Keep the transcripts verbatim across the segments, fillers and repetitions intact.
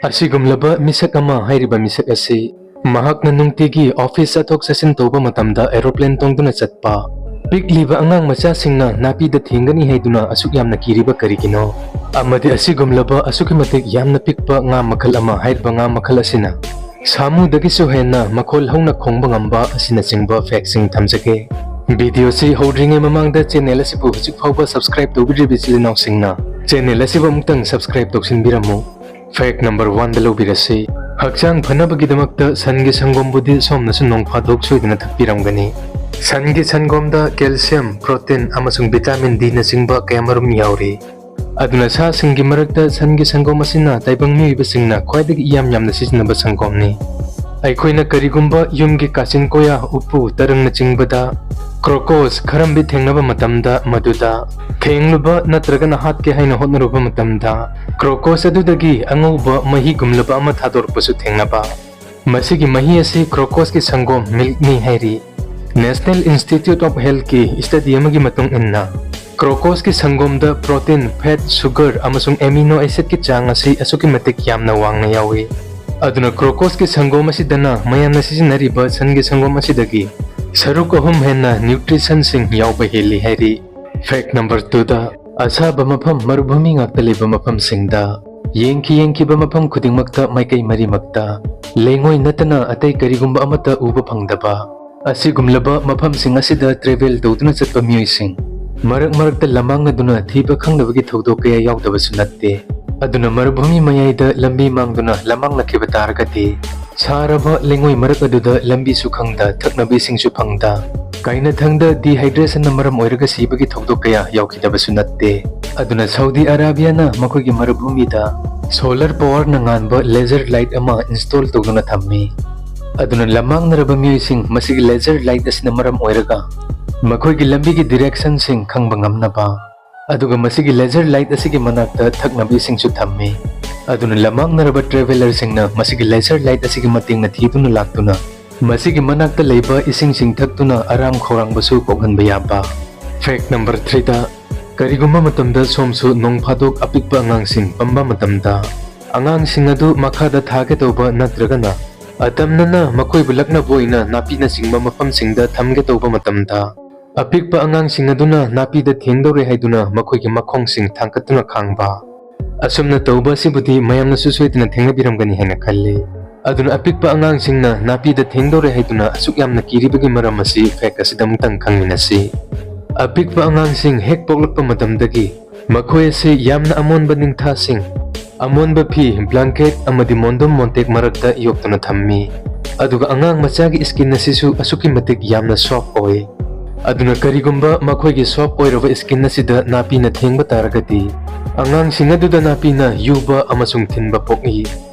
ꯑꯁꯤꯒꯨꯝꯂꯕ ꯃꯤꯁꯛ ꯑꯃ ꯍꯥꯏꯔꯤꯕ ꯃꯤꯁꯛ ꯑꯁꯤ ꯃꯍꯥꯛꯅ ꯅꯨꯡꯇꯤꯒꯤ ꯑꯣꯐꯤꯁ ꯆꯠꯊꯣꯛ ꯆꯠꯁꯤꯟ ꯇꯧꯕ ꯃꯇꯝꯗ ꯑꯦꯔꯣꯄ꯭ꯂꯦꯟ ꯇꯣꯡꯗꯨꯅ ꯆꯠꯄ, ꯄꯤꯛꯂꯤꯕ ꯑꯉꯥꯡ ꯃꯆꯥꯁꯤꯡꯅ ꯅꯥꯄꯤꯗ ꯊꯦꯡꯒꯅꯤ ꯍꯥꯏꯗꯨꯅ ꯑꯁꯨꯛ ꯌꯥꯝꯅ ꯀꯤꯔꯤꯕ ꯀꯔꯤꯒꯤꯅꯣ? ꯑꯃꯗꯤ ꯑꯁꯤꯒꯨꯝꯂꯕ ꯑꯁꯨꯛꯀꯤ ꯃꯇꯤꯛ ꯌꯥꯝꯅ ꯄꯤꯛꯄ ꯉꯥ ꯃꯈꯜ ꯑꯃ ꯍꯥꯏꯔꯤꯕ ꯉꯥ ꯃꯈꯜ ꯑꯁꯤꯅ ꯁꯥꯃꯨꯗꯒꯤꯁꯨ ꯍꯦꯟꯅ ꯃꯈꯣꯜ ꯍꯧꯅ ꯈꯣꯡꯕ ꯉꯝꯕ ꯑꯁꯤꯅꯆꯤꯡꯕ ꯐꯦꯛꯁꯤꯡ ꯊꯝꯖꯒꯦ꯫ ꯚꯤꯗꯤꯑꯣꯁꯤ ꯍꯧꯗ꯭ꯔꯤꯉꯩ ꯃꯃꯥꯡꯗ ꯆꯦꯅꯦꯜ ꯑꯁꯤꯕꯨ ꯍꯧꯖꯤꯛ ꯐꯥꯎꯕ ꯁꯕꯁꯀ꯭ꯔꯥꯏꯕ ꯇꯧꯕꯤꯗ꯭ꯔꯤꯕ ꯏꯆꯤꯜ ꯏꯅꯥꯎꯁꯤꯡꯅ ꯆꯦꯅꯦꯜ ꯑꯁꯤꯕꯨ ꯑꯃꯨꯛꯇꯪ ꯁꯕꯁꯀ꯭ꯔꯥꯏꯕ ꯇꯧꯁꯤꯟꯕꯤꯔꯝꯃꯨ꯫ ꯐꯦꯛ ꯅꯝꯕꯔ ꯋꯥꯟꯗ ꯂꯧꯕꯤꯔꯁꯤ꯫ ꯍꯛꯆꯥꯡ ꯐꯅꯕꯒꯤꯗꯃꯛꯇ ꯁꯟꯒꯤ ꯁꯪꯒꯣꯝꯕꯨꯗꯤ ꯁꯣꯝꯅꯁꯨ ꯅꯣꯡ ꯐꯥꯗꯣꯛ ꯁꯣꯏꯗꯅ ꯊꯛꯄꯤꯔꯝꯒꯅꯤ꯫ ꯁꯟꯒꯤ ꯁꯪꯒꯣꯝꯗ ꯀꯦꯜꯁꯤꯌꯝ, ꯄ꯭ꯔꯣꯇꯤꯟ ꯑꯃꯁꯨꯡ ꯚꯤꯇꯥꯃꯤꯟ ꯗꯤꯅꯆꯤꯡꯕ ꯀꯌꯥꯃꯔꯨꯝ ꯌꯥꯎꯔꯤ꯫ ꯑꯗꯨꯅ ꯁꯥꯁꯤꯡꯒꯤ ꯃꯔꯛꯇ ꯁꯟꯒꯤ ꯁꯪꯒꯣꯝ ꯑꯁꯤꯅ ꯇꯥꯏꯕꯪ ꯃꯤꯑꯣꯏꯕꯁꯤꯡꯅ ꯈ꯭ꯋꯥꯏꯗꯒꯤ ꯏꯌꯥꯝ ꯌꯥꯝꯅ ꯁꯤꯖꯤꯟꯅꯕ ꯁꯪꯒꯣꯝꯅꯤ꯫ ꯑꯩꯈꯣꯏꯅ ꯀꯔꯤꯒꯨꯝꯕ ꯌꯨꯝꯒꯤ ꯀꯥꯆꯤꯟ ꯀꯣꯌꯥ, ꯎꯄꯨ, ꯇꯔꯪꯅꯆꯤꯡꯕꯗ ꯀ꯭ꯔꯣꯀꯣꯁ, ꯈꯔꯝꯕꯤ ꯊꯦꯡꯅꯕ ꯃꯇꯝꯗ ꯃꯗꯨꯗ ꯊꯦꯡꯂꯨꯕ ꯅꯠꯇ꯭ꯔꯒꯅ ꯍꯥꯠꯀꯦ ꯍꯥꯏꯅ ꯍꯣꯠꯅꯔꯨꯕ ꯃꯇꯝꯗ ꯀ꯭ꯔꯣꯀꯣꯁ ꯑꯗꯨꯗꯒꯤ ꯑꯉꯧꯕ ꯃꯍꯤꯒꯨꯝꯂꯕ ꯑꯃ ꯊꯥꯗꯣꯔꯛꯄꯁꯨ ꯊꯦꯡꯅꯕ꯫ ꯃꯁꯤꯒꯤ ꯃꯍꯤ ꯑꯁꯤ ꯀ꯭ꯔꯣꯀꯣꯁꯀꯤ ꯁꯪꯒꯣꯝ, ꯃꯤꯜꯛꯅꯤ ꯍꯥꯏꯔꯤ꯫ National Institute of Healthꯀꯤ ꯁ꯭ꯇꯗꯤ ꯑꯃꯒꯤ ꯃꯇꯨꯡ ꯏꯟꯅ, ꯀ꯭ꯔꯣꯀꯣꯁꯀꯤ ꯁꯪꯒꯣꯝꯗ ꯄ꯭ꯔꯣꯇꯤꯟ, ꯐꯦꯠ, ꯁꯨꯒꯔ ꯑꯃꯁꯨꯡ ꯑꯦꯃꯤꯅꯣ ꯑꯦꯁꯤꯗꯀꯤ ꯆꯥꯡ ꯑꯁꯤ ꯑꯁꯨꯛꯀꯤ ꯃꯇꯤꯛ ꯌꯥꯝꯅ ꯋꯥꯡꯅ ꯌꯥꯎꯏ꯫ ꯑꯗꯨꯅ ꯀ꯭ꯔꯣꯀꯣꯁꯀꯤ ꯁꯪꯒꯣꯝ ꯑꯁꯤꯗꯅ ꯃꯌꯥꯝꯅ ꯁꯤꯖꯤꯟꯅꯔꯤꯕ ꯁꯟꯒꯤ ꯁꯪꯒꯣꯝ ꯑꯁꯤꯗꯒꯤ ꯁꯔꯨꯛ ꯑꯍꯨꯝ ꯍꯦꯟꯅ ꯅ꯭ꯌꯨꯇ꯭ꯔꯤꯁꯟꯁꯤꯡ ꯌꯥꯎꯕ ꯍꯦꯜꯂꯤ ꯍꯥꯏꯔꯤ꯫ ꯐꯦꯛ ꯅꯝꯕꯔ ꯇꯨꯗ, ꯑꯁꯥꯕ ꯃꯐꯝ, ꯃꯔꯨꯚꯨꯃꯤ ꯉꯥꯛꯇ ꯂꯩꯕ ꯃꯐꯝꯁꯤꯡꯗ꯫ ꯌꯦꯡꯈꯤ ꯌꯦꯡꯈꯤꯕ ꯃꯐꯝ ꯈꯨꯗꯤꯡꯃꯛꯇ ꯃꯥꯏꯀꯩ ꯃꯔꯤꯃꯛꯇ ꯂꯩꯉꯣꯏ ꯅꯠꯇꯅ ꯑꯇꯩ ꯀꯔꯤꯒꯨꯝꯕ ꯑꯃꯠꯇ ꯎꯕ ꯐꯪꯗꯕ ꯑꯁꯤꯒꯨꯝꯂꯕ ꯃꯐꯝꯁꯤꯡ ꯑꯁꯤꯗ ꯇ꯭ꯔꯦꯚꯦꯜ ꯇꯧꯗꯨꯅ ꯆꯠꯄ ꯃꯤꯑꯣꯏꯁꯤꯡ ꯃꯔꯛ ꯃꯔꯛꯇ ꯂꯃꯥꯡꯅꯗꯨꯅ ꯊꯤꯕ ꯈꯪꯗꯕꯒꯤ ꯊꯧꯗꯣꯛ ꯀꯌꯥ ꯌꯥꯎꯗꯕꯁꯨ ꯅꯠꯇꯦ꯫ ꯑꯗꯨꯅ ꯃꯔꯨꯚꯨꯃꯤ ꯃꯌꯥꯏꯗ ꯂꯝꯕꯤ ꯃꯥꯡꯗꯨꯅ ꯂꯃꯥꯡꯂꯛꯈꯤꯕ ꯇꯥꯔꯒꯗꯤ ꯁꯥꯔꯕ ꯂꯩꯉꯣꯏ ꯃꯔꯛ ꯑꯗꯨꯗ ꯂꯝꯕꯤꯁꯨ ꯈꯪꯗ, ꯊꯛꯅꯕ ꯏꯁꯤꯡꯁꯨ ꯐꯪꯗ, ꯀꯥꯏꯅꯊꯪꯗ ꯗꯤꯍꯥꯏꯗ꯭ꯔꯦꯁꯟꯅ ꯃꯔꯝ ꯑꯣꯏꯔꯒ ꯁꯤꯕꯒꯤ ꯊꯧꯗꯣꯛ ꯀꯌꯥ ꯌꯥꯎꯈꯤꯗꯕꯁꯨ ꯅꯠꯇꯦ꯫ ꯑꯗꯨꯅ ꯁꯥꯎꯗꯤ ꯑꯔꯥꯕꯤꯌꯥꯅ ꯃꯈꯣꯏꯒꯤ ꯃꯔꯨꯚꯨꯃꯤꯗ ꯁꯣꯂꯔ ꯄꯥꯋꯔꯅ ꯉꯥꯟꯕ ꯂꯦꯖꯔ ꯂꯥꯏꯠ ꯑꯃ ꯏꯟꯁꯇꯣꯜ ꯇꯧꯗꯨꯅ ꯊꯝꯃꯤ꯫ ꯑꯗꯨꯅ ꯂꯝꯃꯥꯡꯅꯔꯕ ꯃꯤꯑꯣꯏꯁꯤꯡ ꯃꯁꯤꯒꯤ ꯂꯦꯖꯔ ꯂꯥꯏꯠ ꯑꯁꯤꯅ ꯃꯔꯝ ꯑꯣꯏꯔꯒ ꯃꯈꯣꯏꯒꯤ ꯂꯝꯕꯤꯒꯤ ꯗꯤꯔꯦꯛꯁꯟꯁꯤꯡ ꯈꯪꯕ ꯉꯝꯅꯕ꯫ ꯑꯗꯨꯒ ꯃꯁꯤꯒꯤ ꯂꯦꯖꯔ ꯂꯥꯏꯠ ꯑꯁꯤꯒꯤ ꯃꯅꯥꯛꯇ ꯊꯛꯅꯕ ꯏꯁꯤꯡꯁꯨ ꯊꯝꯃꯤ꯫ ꯑꯗꯨꯅ ꯂꯝꯃꯥꯡꯅꯔꯕ ꯇ꯭ꯔꯦꯚꯦꯂꯔꯁꯤꯡꯅ ꯃꯁꯤꯒꯤ ꯂꯦꯖꯔ ꯂꯥꯏꯠ ꯑꯁꯤꯒꯤ ꯃꯇꯦꯡꯅ ꯊꯤꯗꯨꯅ ꯂꯥꯛꯇꯨꯅ ꯃꯁꯤꯒꯤ ꯃꯅꯥꯛꯇ ꯂꯩꯕ ꯏꯁꯤꯡꯁꯤꯡ ꯊꯛꯇꯨꯅ ꯑꯔꯥꯝ ꯈꯧꯔꯥꯡꯕꯁꯨ ꯀꯣꯛꯍꯟꯕ ꯌꯥꯕ꯫ ꯐꯦꯛ ꯅꯝꯕꯔ ꯊ꯭ꯔꯤꯗ, ꯀꯔꯤꯒꯨꯝꯕ ꯃꯇꯝꯗ ꯁꯣꯝꯁꯨ ꯅꯣꯡ ꯐꯥꯗꯣꯛ ꯑꯄꯤꯛꯄ ꯑꯉꯥꯡꯁꯤꯡ ꯄꯝꯕ ꯃꯇꯝꯗ ꯑꯉꯥꯡꯁꯤꯡ ꯑꯗꯨ ꯃꯈꯥꯗ ꯊꯥꯒꯦ ꯇꯧꯕ ꯅꯠꯇ꯭ꯔꯒꯅ ꯑꯇꯝꯅꯅ ꯃꯈꯣꯏꯕꯨ ꯂꯛꯅꯕ ꯑꯣꯏꯅ ꯅꯥꯄꯤꯅꯆꯤꯡꯕ ꯃꯐꯝꯁꯤꯡꯗ ꯊꯝꯒꯦ ꯇꯧꯕ ꯃꯇꯝꯗ, ꯑꯄꯤꯛꯄ ꯑꯉꯥꯡꯁꯤꯡ ꯑꯗꯨꯅ ꯅꯥꯄꯤꯗ ꯊꯦꯡꯗꯧꯔꯦ ꯍꯥꯏꯗꯨꯅ ꯃꯈꯣꯏꯒꯤ ꯃꯈꯣꯡꯁꯤꯡ ꯊꯥꯡꯒꯠꯇꯨꯅ ꯈꯥꯡꯕ꯫ ꯑꯁꯨꯝꯅ ꯇꯧꯕ ꯑꯁꯤꯕꯨꯗꯤ ꯃꯌꯥꯝꯅꯁꯨ ꯁꯣꯏꯗꯅ ꯊꯦꯡꯅꯕꯤꯔꯝꯒꯅꯤ ꯍꯥꯏꯅ ꯈꯜꯂꯤ꯫ ꯑꯗꯨꯅ ꯑꯄꯤꯛꯄ ꯑꯉꯥꯡꯁꯤꯡꯅ ꯅꯥꯄꯤꯗ ꯊꯦꯡꯗꯧꯔꯦ ꯍꯥꯏꯗꯨꯅ ꯑꯁꯨꯛ ꯌꯥꯝꯅ ꯀꯤꯔꯤꯕꯒꯤ ꯃꯔꯝ ꯑꯁꯤ ꯐꯦꯛ ꯑꯁꯤꯗ ꯑꯃꯨꯛꯇꯪ ꯈꯪꯃꯤꯟꯅꯁꯤ꯫ ꯑꯄꯤꯛꯄ ꯑꯉꯥꯡꯁꯤꯡ ꯍꯦꯛ ꯄꯣꯛꯂꯛꯄ ꯃꯇꯝꯗꯒꯤ ꯃꯈꯣꯏ ꯑꯁꯤ ꯌꯥꯝꯅ ꯑꯃꯣꯟꯕ ꯅꯤꯡꯊꯥꯁꯤꯡ, ꯑꯃꯣꯟꯕ ꯐꯤ, ꯕ꯭ꯂꯥꯡꯀꯦꯠ ꯑꯃꯗꯤ ꯃꯣꯟꯗꯨꯝ ꯃꯣꯟꯇꯦꯛ ꯃꯔꯛꯇ ꯌꯣꯛꯇꯨꯅ ꯊꯝꯃꯤ꯫ ꯑꯗꯨꯒ ꯑꯉꯥꯡ ꯃꯆꯥꯒꯤ ꯁ꯭ꯀꯤꯟ ꯑꯁꯤꯁꯨ ꯑꯁꯨꯛꯀꯤ ꯃꯇꯤꯛ ꯌꯥꯝꯅ ꯁꯣꯐ ꯑꯣꯏ꯫ ꯑꯗꯨꯅ ꯀꯔꯤꯒꯨꯝꯕ ꯃꯈꯣꯏꯒꯤ ꯁꯣꯐ ꯑꯣꯏꯔꯕ ꯁ꯭ꯀꯤꯟ ꯑꯁꯤꯗ ꯅꯥꯄꯤꯅ ꯊꯦꯡꯕ ꯇꯥꯔꯒꯗꯤ, ꯑꯉꯥꯡꯁꯤꯡ ꯑꯗꯨꯗ ꯅꯥꯄꯤꯅ ꯌꯨꯕ ꯑꯃꯁꯨꯡ ꯊꯤꯟꯕ ꯄꯣꯛꯏ꯫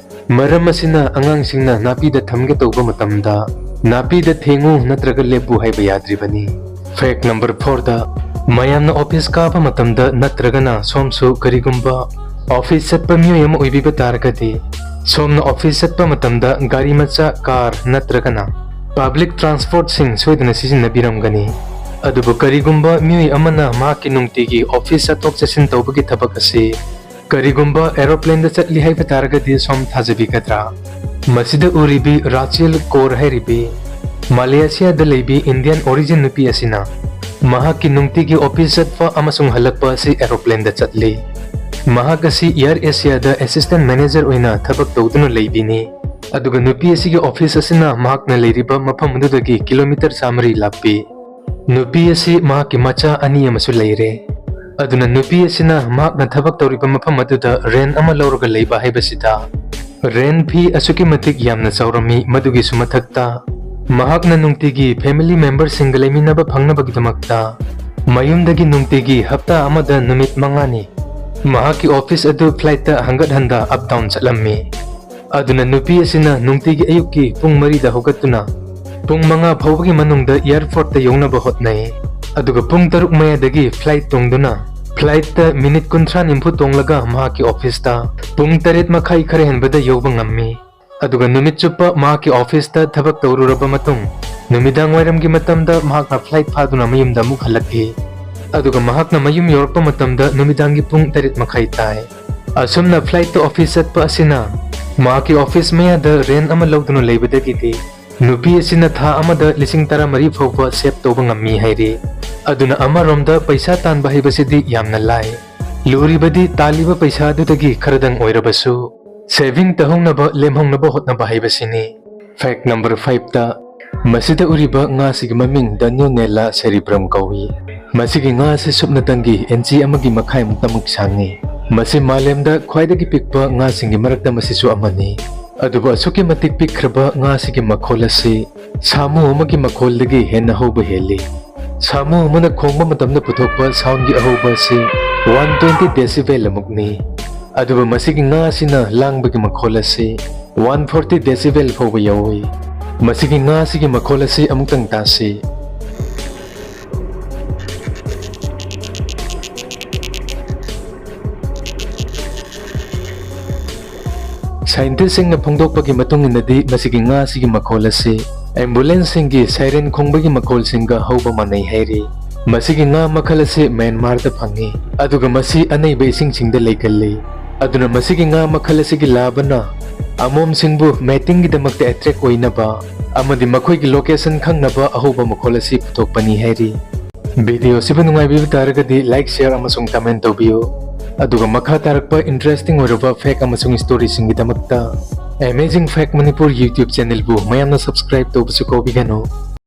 ꯃꯔꯝ ꯑꯁꯤꯅ ꯑꯉꯥꯡꯁꯤꯡꯅ ꯅꯥꯄꯤꯗ ꯊꯝꯒꯦ ꯇꯧꯕ ꯃꯇꯝꯗ ꯅꯥꯄꯤꯗ ꯊꯦꯡꯉꯨ ꯅꯠꯇ꯭ꯔꯒ ꯂꯦꯞꯄꯨ ꯍꯥꯏꯕ ꯌꯥꯗ꯭ꯔꯤꯕꯅꯤ꯫ ꯐꯦꯛ ꯅꯝꯕꯔ ꯐꯣꯔꯗ, ꯃꯌꯥꯝꯅ ꯑꯣꯐꯤꯁ ꯀꯥꯕ ꯃꯇꯝꯗ ꯅꯠꯇ꯭ꯔꯒꯅ ꯁꯣꯝꯁꯨ ꯀꯔꯤꯒꯨꯝꯕ ꯑꯣꯐꯤꯁ ꯆꯠꯄ ꯃꯤꯑꯣꯏ ꯑꯃ ꯑꯣꯏꯕꯤꯕ ꯇꯥꯔꯒꯗꯤ, ꯁꯣꯝꯅ ꯑꯣꯐꯤꯁ ꯆꯠꯄ ꯃꯇꯝꯗ ꯒꯥꯔꯤ ꯃꯆꯥ, ꯀꯥꯔ ꯅꯠꯇ꯭ꯔꯒꯅ ꯄꯕ꯭ꯂꯤꯛ ꯇ꯭ꯔꯥꯟꯁꯄꯣꯔꯠꯁꯤꯡ ꯁꯣꯏꯗꯅ ꯁꯤꯖꯤꯟꯅꯕꯤꯔꯝꯒꯅꯤ꯫ ꯑꯗꯨꯕꯨ ꯀꯔꯤꯒꯨꯝꯕ ꯃꯤꯑꯣꯏ ꯑꯃꯅ ꯃꯍꯥꯛꯀꯤ ꯅꯨꯡꯇꯤꯒꯤ ꯑꯣꯐꯤꯁ ꯆꯠꯊꯣꯛ ꯆꯠꯁꯤꯟ ꯇꯧꯕꯒꯤ ꯊꯕꯛ ꯑꯁꯤ ꯀꯔꯤꯒꯨꯝꯕ ꯑꯦꯔꯣꯄ꯭ꯂꯦꯟꯗ ꯆꯠꯂꯤ ꯍꯥꯏꯕ ꯇꯥꯔꯒꯗꯤ ꯁꯣꯝ ꯊꯥꯖꯕꯤꯒꯗ꯭ꯔꯥ? ꯃꯁꯤꯗ ꯎꯔꯤꯕꯤ ꯔꯥꯆꯦꯜ ꯀꯣꯔ ꯍꯥꯏꯔꯤꯕꯤ ꯃꯥꯂꯦꯁꯤꯌꯥꯗ ꯂꯩꯕꯤ ꯏꯟꯗꯤꯌꯟ ꯑꯣꯔꯤꯖꯤꯟ ꯅꯨꯄꯤ ꯑꯁꯤꯅ ꯃꯍꯥꯛꯀꯤ ꯅꯨꯡꯇꯤꯒꯤ ꯑꯣꯐꯤꯁ ꯆꯠꯄ ꯑꯃꯁꯨꯡ ꯍꯜꯂꯛꯄ ꯑꯁꯤ ꯑꯦꯔꯣꯄ꯭ꯂꯦꯟꯗ ꯆꯠꯂꯤ꯫ ꯃꯍꯥꯛ ꯑꯁꯤ ꯑꯦꯌꯔ ꯑꯦꯁꯤꯌꯥꯗ ꯑꯦꯁꯤꯁꯇꯦꯟ ꯃꯦꯅꯦꯖꯔ ꯑꯣꯏꯅ ꯊꯕꯛ ꯇꯧꯗꯨꯅ ꯂꯩꯕꯤꯅꯤ꯫ ꯑꯗꯨꯒ ꯅꯨꯄꯤ ꯑꯁꯤꯒꯤ ꯑꯣꯐꯤꯁ ꯑꯁꯤꯅ ꯃꯍꯥꯛꯅ ꯂꯩꯔꯤꯕ ꯃꯐꯝ ꯑꯗꯨꯗꯒꯤ ꯀꯤꯂꯣꯃꯤꯇꯔ ꯆꯥꯃꯔꯤ ꯂꯥꯞꯄꯤ꯫ ꯅꯨꯄꯤ ꯑꯁꯤ ꯃꯍꯥꯛꯀꯤ ꯃꯆꯥ ꯑꯅꯤ ꯑꯃꯁꯨ ꯂꯩꯔꯦ꯫ ꯑꯗꯨꯅ ꯅꯨꯄꯤ ꯑꯁꯤꯅ ꯃꯍꯥꯛꯅ ꯊꯕꯛ ꯇꯧꯔꯤꯕ ꯃꯐꯝ ꯑꯗꯨꯗ ꯔꯦꯟ ꯑꯃ ꯂꯧꯔꯒ ꯂꯩꯕ ꯍꯥꯏꯕꯁꯤꯗ, ꯔꯦꯟ ꯐꯤ ꯑꯁꯨꯛꯀꯤ ꯃꯇꯤꯛ ꯌꯥꯝꯅ ꯆꯥꯎꯔꯝꯃꯤ꯫ ꯃꯗꯨꯒꯤꯁꯨ ꯃꯊꯛꯇ ꯃꯍꯥꯛꯅ ꯅꯨꯡꯇꯤꯒꯤ ꯐꯦꯃꯤꯂꯤ ꯃꯦꯝꯕꯔꯁꯤꯡꯒ ꯂꯩꯃꯤꯟꯅꯕ ꯐꯪꯅꯕꯒꯤꯗꯃꯛꯇ ꯃꯌꯨꯝꯗꯒꯤ ꯅꯨꯡꯇꯤꯒꯤ ꯍꯞꯇꯥ ꯑꯃꯗ ꯅꯨꯃꯤꯠ ꯃꯉꯥꯅꯤ ꯃꯍꯥꯛꯀꯤ ꯑꯣꯐꯤꯁ ꯑꯗꯨ ꯐ꯭ꯂꯥꯏꯠꯇ ꯍꯪꯒꯠ ꯍꯟꯗ ꯑꯞ ꯗꯥꯎꯟ ꯆꯠꯂꯝꯃꯤ꯫ ꯑꯗꯨꯅ ꯅꯨꯄꯤ ꯑꯁꯤꯅ ꯅꯨꯡꯇꯤꯒꯤ ꯑꯌꯨꯛꯀꯤ ꯄꯨꯡ ꯃꯔꯤꯗ ꯍꯧꯒꯠꯇꯨꯅ ꯄꯨꯡ ꯃꯉꯥ ꯐꯥꯎꯕꯒꯤ ꯃꯅꯨꯡꯗ ꯑꯦꯌꯔꯄꯣꯔꯠꯇ ꯌꯧꯅꯕ ꯍꯣꯠꯅꯩ꯫ ꯑꯗꯨꯒ ꯄꯨꯡ ꯇꯔꯨꯛ ꯃꯌꯥꯏꯗꯒꯤ ꯐ꯭ꯂꯥꯏꯠ ꯇꯣꯡꯗꯨꯅ ꯐ꯭ꯂꯥꯏꯠꯇ ꯃꯤꯅꯤꯠ ꯀꯨꯟꯊ꯭ꯔꯥ ꯅꯤꯐꯨ ꯇꯣꯡꯂꯒ ꯃꯍꯥꯛꯀꯤ ꯑꯣꯐꯤꯁꯇ ꯄꯨꯡ ꯇꯔꯦꯠ ꯃꯈꯥꯏ ꯈꯔ ꯍꯦꯟꯕꯗ ꯌꯧꯕ ꯉꯝꯃꯤ꯫ ꯑꯗꯨꯒ ꯅꯨꯃꯤꯠ ꯆꯨꯞꯄ ꯃꯍꯥꯛꯀꯤ ꯑꯣꯐꯤꯁꯇ ꯊꯕꯛ ꯇꯧꯔꯨꯔꯕ ꯃꯇꯨꯡ, ꯅꯨꯃꯤꯗꯥꯡ ꯋꯥꯏꯔꯝꯒꯤ ꯃꯇꯝꯗ ꯃꯍꯥꯛꯅ ꯐ꯭ꯂꯥꯏꯠ ꯐꯥꯗꯨꯅ ꯃꯌꯨꯝꯗ ꯑꯃꯨꯛ ꯍꯜꯂꯛꯈꯤ꯫ ꯑꯗꯨꯒ ꯃꯍꯥꯛꯅ ꯃꯌꯨꯝ ꯌꯧꯔꯛꯄ ꯃꯇꯝꯗ ꯅꯨꯃꯤꯗꯥꯡꯒꯤ ꯄꯨꯡ ꯇꯔꯦꯠ ꯃꯈꯥꯏ ꯇꯥꯏ꯫ ꯑꯁꯨꯝꯅ flight ꯇ office ꯆꯠꯄ ꯑꯁꯤꯅ ꯃꯍꯥꯛꯀꯤ office ꯃꯌꯥꯗ rent ꯑꯃ ꯂꯧꯗꯨꯅ ꯂꯩꯕꯗꯒꯤꯗꯤ ꯅꯨꯄꯤ ꯑꯁꯤꯅ ꯊꯥ ꯑꯃꯗ ꯂꯤꯁꯤꯡ ꯇꯔꯥꯃꯔꯤ ꯐꯥꯎꯕ save ꯇꯧꯕ ꯉꯝꯃꯤ ꯍꯥꯏꯔꯤ꯫ ꯑꯗꯨꯅ ꯑꯃꯔꯣꯝꯗ ꯄꯩꯁꯥ ꯇꯥꯟꯕ ꯍꯩꯕꯁꯤꯗꯤ ꯌꯥꯝꯅ ꯂꯥꯏ꯫ ꯂꯨꯔꯤꯕꯗꯤ ꯇꯥꯜꯂꯤꯕ ꯄꯩꯁꯥ ꯑꯗꯨꯗꯒꯤ ꯈꯔꯗꯪ ꯑꯣꯏꯔꯕꯁꯨ saving ꯇꯧꯍꯧꯅꯕ, ꯂꯦꯝꯍꯧꯅꯕ ꯍꯣꯠꯅꯕ ꯍꯩꯕꯁꯤꯅꯤ꯫ Fact number five ꯇ, ꯃꯁꯤꯗ ꯎꯔꯤꯕ ꯉꯥꯁꯤꯒꯤ ꯃꯃꯤꯡ Danionella cerebrum ꯀꯧꯏ꯫ ꯃꯁꯤꯒꯤ ꯉꯥ ꯑꯁꯤ ꯁꯨꯞꯅꯇꯪꯒꯤ inch ꯑꯃꯒꯤ ꯃꯈꯥꯏꯃꯨꯛꯇꯃꯛ ꯁꯥꯡꯉꯤ꯫ ꯃꯁꯤ ꯃꯥꯂꯦꯝꯗ ꯈ꯭ꯋꯥꯏꯗꯒꯤ ꯄꯤꯛꯄ ꯉꯥꯁꯤꯡꯒꯤ ꯃꯔꯛꯇ ꯃꯁꯤꯁꯨ ꯑꯃꯅꯤ꯫ ꯑꯗꯨꯕꯨ ꯑꯁꯨꯛꯀꯤ ꯃꯇꯤꯛ ꯄꯤꯛꯈ꯭ꯔꯕ ꯉꯥꯁꯤꯒꯤ ꯃꯈꯣꯜ ꯑꯁꯤ ꯁꯥꯃꯨ ꯑꯃꯒꯤ ꯃꯈꯣꯜꯗꯒꯤ ꯍꯦꯟꯅ ꯍꯧꯕ ꯍꯦꯜꯂꯤ꯫ ꯁꯥꯃꯨ ꯑꯃꯅ ꯈꯣꯡꯕ ꯃꯇꯝꯗ ꯄꯨꯊꯣꯛꯄ sound ꯒꯤ ꯑꯍꯧꯕ ꯑꯁꯤ one twenty decibel ꯑꯃꯨꯛꯅꯤ꯫ ꯑꯗꯨꯕꯨ ꯃꯁꯤꯒꯤ ꯉꯥ ꯑꯁꯤꯅ ꯂꯥꯡꯕꯒꯤ ꯃꯈꯣꯜ ꯑꯁꯤ one forty decibel ꯐꯥꯎꯕ ꯌꯧꯏ꯫ ꯃꯁꯤꯒꯤ ꯉꯥ ꯑꯁꯤꯒꯤ ꯃꯈꯣꯜ ꯑꯁꯤ ꯑꯃꯨꯛꯇꯪ ꯇꯥꯁꯤ꯫ Scientist ꯁꯤꯡꯅ ꯐꯣꯡꯗꯣꯛꯄꯒꯤ ꯃꯇꯨꯡ ꯏꯟꯅꯗꯤ, ꯃꯁꯤꯒꯤ ꯉꯥ ꯑꯁꯤꯒꯤ ꯃꯈꯣꯜ ꯑꯁꯤ ambulance ꯁꯤꯡꯒꯤ siren ꯈꯣꯡꯕꯒꯤ ꯃꯈꯣꯜꯁꯤꯡꯒ ꯍꯧꯕ ꯃꯥꯟꯅꯩ ꯍꯥꯏꯔꯤ꯫ ꯃꯁꯤꯒꯤ ꯉꯥ ꯃꯈꯜ ꯑꯁꯤ ꯃ꯭ꯌꯥꯟꯃꯥꯔꯗ ꯐꯪꯏ, ꯑꯗꯨꯒ ꯃꯁꯤ ꯑꯅꯩꯕ ꯏꯁꯤꯡꯁꯤꯡꯗ ꯂꯩꯒꯜꯂꯤ꯫ ꯑꯗꯨꯅ ꯃꯁꯤꯒꯤ ꯉꯥ ꯃꯈꯜ ꯑꯁꯤꯒꯤ ꯂꯥꯕꯅ ꯑꯃꯣꯝꯁꯤꯡꯕꯨ mating ꯒꯤꯗꯃꯛꯇ attract ꯑꯣꯏꯅꯕ ꯑꯃꯗꯤ ꯃꯈꯣꯏꯒꯤ location ꯈꯪꯅꯕ ꯑꯍꯧꯕ ꯃꯈꯣꯜ ꯑꯁꯤ ꯄꯨꯊꯣꯛꯄꯅꯤ ꯍꯥꯏꯔꯤ꯫ Video ꯑꯁꯤꯕꯨ ꯅꯨꯡꯉꯥꯏꯕꯤꯕ ꯇꯥꯔꯒꯗꯤ like, share ꯑꯃꯁꯨꯡ comment ꯇꯧꯕꯤꯌꯨ꯫ ꯑꯗꯨꯒ ꯃꯈꯥ ꯇꯥꯔꯛꯄ interesting ꯑꯣꯏꯔꯕ fact ꯑꯃꯁꯨꯡ story ꯁꯤꯡꯒꯤꯗꯃꯛꯇ Amazing Fact Manipur YouTube channel ꯕꯨ ꯃꯌꯥꯝꯅ subscribe ꯇꯧꯕꯁꯨ ꯀꯥꯎꯕꯤꯒꯅꯨ꯫